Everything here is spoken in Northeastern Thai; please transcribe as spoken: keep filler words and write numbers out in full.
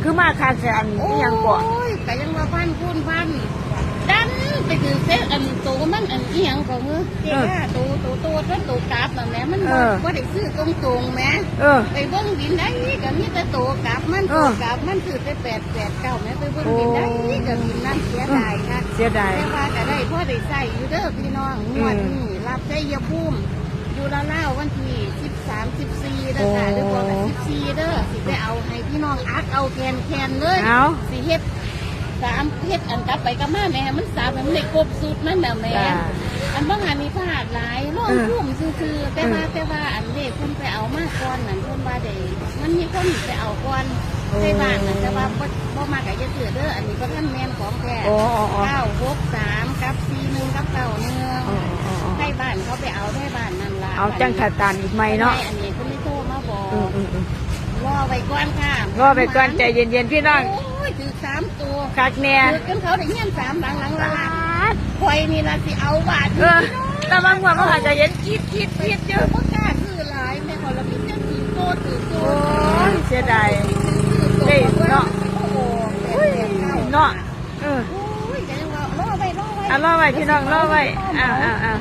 คือมาคักแท้อันนี้ยังเกาะ โอ้ยก็ยังว่าพันคูณพันดันไปถือเซตอันโตมันอันอีหยังก็คือเจ้าโตโตโตโตโตกลับนั่นแหละมัน เออ ว่าได้ซื้อตรงๆแหม เออ ไปเบิ่งบินได้ก็มีแต่โตกลับมัน เอ โต อ กลับมันคือแต่แปดแปดเก้าแหมไปเบิ่งบินได้ก็บินนั่นเสียดายค่ะ เสียดาย แต่ว่าก็ได้พอได้ใช้อยู่เด้อพี่น้องงวดนี้รับชัยภูมิอยู่ลาวๆวันที่สิบสาม สิบสี่เด้อค่ะ โอ้ หรือว่าสิบสี่เด้อสิไปเอาให้พี่น้องอัดเอาแคนๆเลย เอา สิเฮ็ดสามเฮ็ดอันกลับไปกลับมาแหม่มันสามมันได้ครบสุดนั่นแหละแหม่ จ้า อันบางอันนี่พลาดหลายลอง เออ ทุ่มซื่อๆแต่ว่า เออ แต่ว่าอันเลขเพิ่นไปเอามาก่อนนั่นเพิ่นว่าได้มันมีคนไปเอาก่อน โอ้ ในบ้านน่ะแต่ว่าบ่บ่มากะจะเสือเด้ออันนี้บ่ทันแม่นของแท้ โอ้โอ้โอ้ เก้าหกสามกับสี่หนึ่งกับเก้าหนึ่ง อ๋ออ๋ออ๋อ ในบ้านเขาไปเอาในบ้านนั่นล่ะ เอาจังถ้าตามอีกใหม่เนาะ อันนี้เพิ่นไม่โทรมาบอก อืมอืมอืม รอไว้ก่อนค่ะ รอไปก่อนใจเย็นๆพี่น้อง โอ้ยถือสามตัว คักแน่ ถือจนเขาได้เงินสามหลังหลังละล้านข่อยนี่ละสิเอาบาท เออแต่บางวันมันอาจจะเห็นคิดคิดคิดอยู่ บ่กล้าซื้อหลายแม่ขอละมีแต่ถือโตถือโต โอ้ยเสียดาย ถือโต เด้เนาะ โอ้โห เนาะเออ โอ้ยจะยังว่ารอไว้รอไว้ อ่ะรอไว้พี่น้องรอไว้อ่าอ่าอ่า